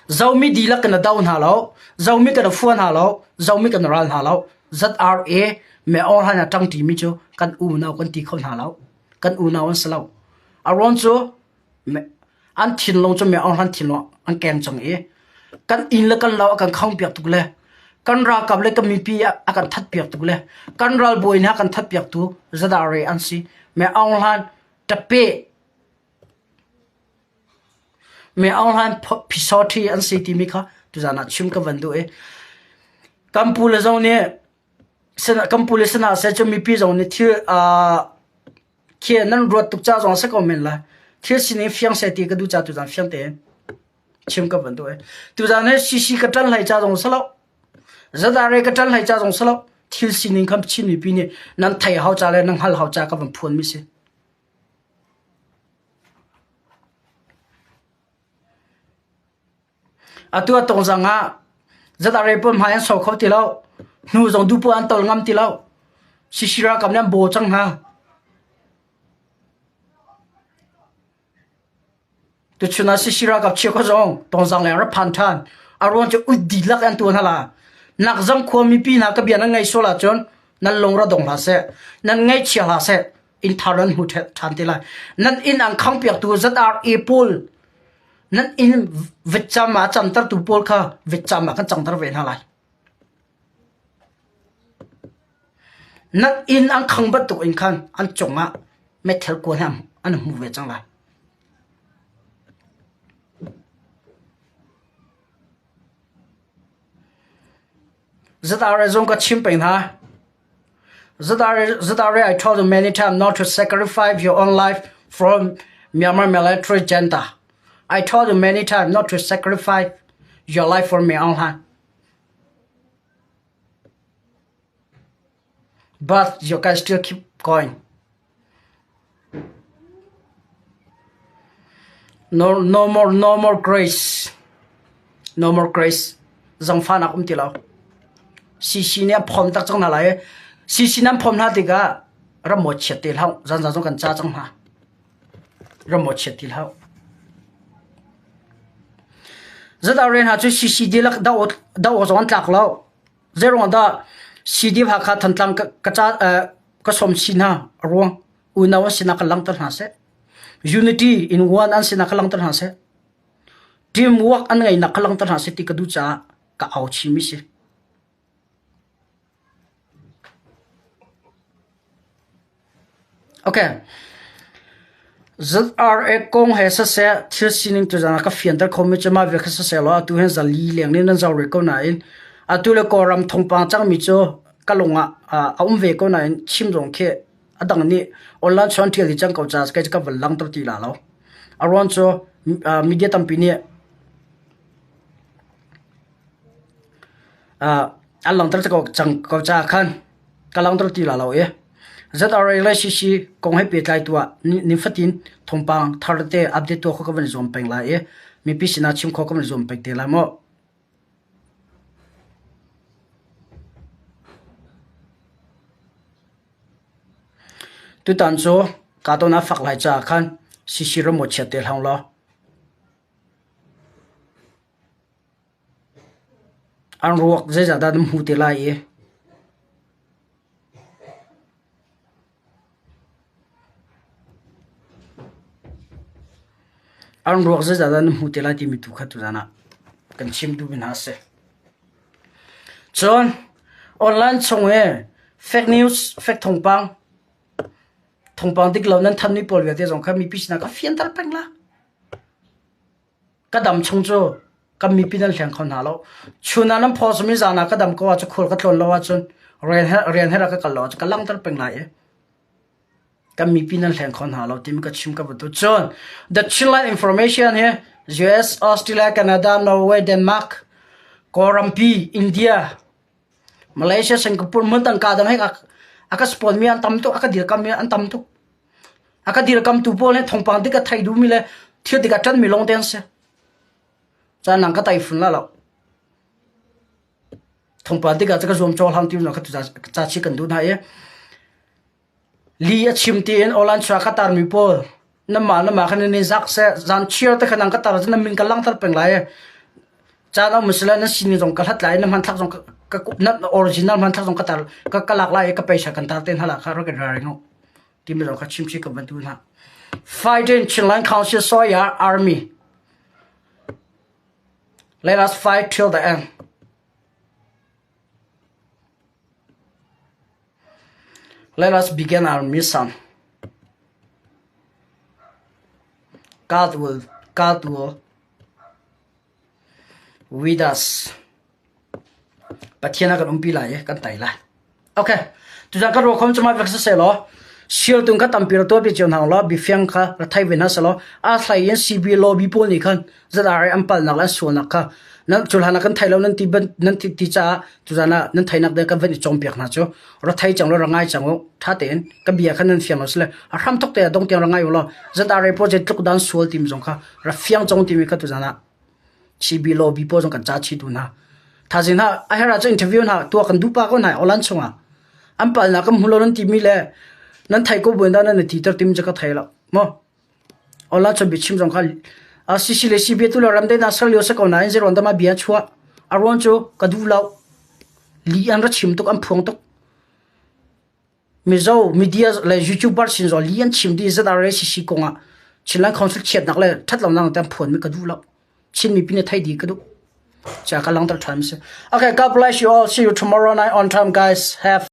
Zomi dihlak kan do hna lo, Zomi kan fuan hna lo, Zomi kan ral hna lo. ZRA me or han a ṭang timi cu kan unau kan ti kho hna lo. Kan unau an si lo. A ruang cu an thinlung cu me or han thinlung an keng cang i kan inn le kan lo a kan khangpiak tuk le kan ralkap le kan mipi a kan thatpiak tuk le kan ralbawi hna kan thatpiak tu ZRA an si. Me Aung Hlan ṭape Me Aung Hlaing Phisawṭhi an si timi kha tuzaan ah chim ka van duh i kan pule zong nih kan pule sinah seh cun mipi zong nih thil khi nan ruat tuk ca zong a si ko men lai. Thil sining fiang seh ti ka duh ca tuzaan fiang tein chim ka van duh i tuzaan hi CC ka ṭan hlei ca zong si lo ZRA ka ṭan hlei ca zong si lo thil sining kha Chin mipi nih nan theih hau ca le nan hngalh hau ca ka van phuan mi si. Atu a tongzang ah ZRA pawl hmai an so kho ti lo. Hnu zong dupu an tol ngam ti lo. CC ralkap nih an baw cang hna. Tuchun ah CC ralkap cheukhat zong tongzang leng rak phan ṭhan. A ruang cu ut dihlak an tuan hala. Nakzang khua mipi hna ka bia nan ngaih sual ahcun nan lung ra dong hlah seh. Nan ngaihchia hlah seh. Inn thar nan hmu ṭhan te lai. Nan inn an khangpiaktu ZRA pawl nan inn vitcam ah camtertu pawl kha vitcam ah kan cangter ve hna lai. Nan inn an khang bantuk in khan an cungah meithal kuan he an hmu ve cang lai. ZRA zong ka chim peng hna. ZRA, I told you many times not to sacrifice your own life from Myanmar military junta. I told you many times not to sacrifice your life for me online. But you guys still keep going. No, no more, no more grace. No more grace. Zangfahnak um ti lo. CC nih a phom tak cang hna lai. CC nan phom hna tikah ram maw chiat te hlah. Zanzan zong kan ca cang hna. Ram maw chiat ti hlah. ZRA hna cu CC dihlak doh doh zong an tlak lo. Zeiruang dah CDF Hakha Thantlang ka, ka, ca, uh, ka som si hna ruang unau an sinak ka langhter hna seh. Unity in one an sinak ka langhter hna seh. Teamwork an ngeihnak ka langhter hna seh ti ka duh caah ka au chimi si. Okay. ZRA kong he siseh thil sining tuzaan ah ka fianter khomi cu mah vial kha siseh law atu hin zali leng nih nan zoh rih ko nain atu le Kawlram thawngpang cangmi cu ka lung ah a um ve ko nain chim zong khi a dang nih online chuan ṭial dih cang ko caah kei cu ka van langhter ti la lo. A ruang cu media tampi nih an langhter cang ko caah khan ka langhter ti la lo i ZRA le CC kong he pehtlai tu ah nifatin thawngpang thar te update tuah kho ka van i zuam peng lai i mipi sinah chim kho ka van i zuam peng te lai mu. Tutan cu kaa ton a fak lai caah khan CC ram chiat te hlang law. An ruak zeizah dah nan hmu te lai i? An ruak zeizah dah nan hmu te lai timi tu kha tuzaan ah kan chim duhmi hna a si. Cun online chung i fake news, fake thawngpang, thawngpang dik lo nan thanmi pawl vialte zong kha mipi sinah ka fianter peng la. Ka dam chung cu kan mipi nan hleng kho hna lo. Chun ah nan phaw simi zan ah ka dam ko ahcun khul ka tlawn lo ahcun rian he rian he rak ka kal lo ahcun ka langhter peng lai i kan mipi nan hleng kho hna lo timi ka chim ka van tu. Cun The Chinland Information hi US, Australia, Canada, Norway, Denmark, Kawlrampi, India, Malaysia, Singapore hmun dang ka dang he a ka support mi an tam tuk, a ka dirkam mi an tam tuk. A ka dirkamtu pawl he thawngpang dik a thei duhmi le thil dik a ṭanmi lawng te an si. Caan nang ka taifun la lo. Thawngpang dik ah ka zuam caw hlang ti ka ca chi kan duh hna i li a chim tiin online chuah ka tarmi pawl namah namah khan ni zak se zan chiar te khan nang ka tar nan min ka langter peng lai caan um sila na sin zong ka hlat lai na hmanthlak zong ka na original hmanthlak zong ka tar ka ka lak lai ka paisa kan tar ten hala kha ro ka ring timi zong kha chimchi ka van tu hna fighting Chinland Council Soya Army let us fight till the end Let us begin our mission. God will, God will with us. Pathian a kan umpi lai i kan tai lai. Okay. Tuzan kan ruakhom cuma vek se law sial tung kha tampi ra tuah pi cio hna law bifiang kha ra thai ve hna selaw a thlai in CB lobby pawl nih khan ZRA an palnak le an sualnak kha nan culhan ah kan thai lo nan ti ban nan ti ti caah tuzan ah nan thainak de kan van i cawmpiak hna cu ra thai cang lo ra ngai cang u tha tein ka bia kha nan fiang lo sile a hram thok te ah dong tiang ra ngai u law ZRA project tluk dan sual tim zong kha ra fiang cong timi kha tuzan ah CB lobby pawl zong kan ca chi tu hna thazing hna a herh ahcun interview hna tuah kan duh pa ko hna online chungah an palnak kan hmu lo nan timi le nan thai ko buin dah nan i ti ter timi cu ka thei lo mu Online cun biachim zong kha CC le CB tu le ramdai na ser lio si ko nain zeiruang dah mah bia chuah a ruang cu ka duh lo. Li an ra chim tuk an phuang tuk. Mizo media le YouTuber sin zong li an chim dih ZRA CC kong ah Chinland Council chiatnak le ṭhatlonak te an phuan mi ka duh lo. Chin mipi nih thei dih ka duh. Ca ka langhter ṭhan si. Okay, God bless you all. See you tomorrow night on time, guys. Have.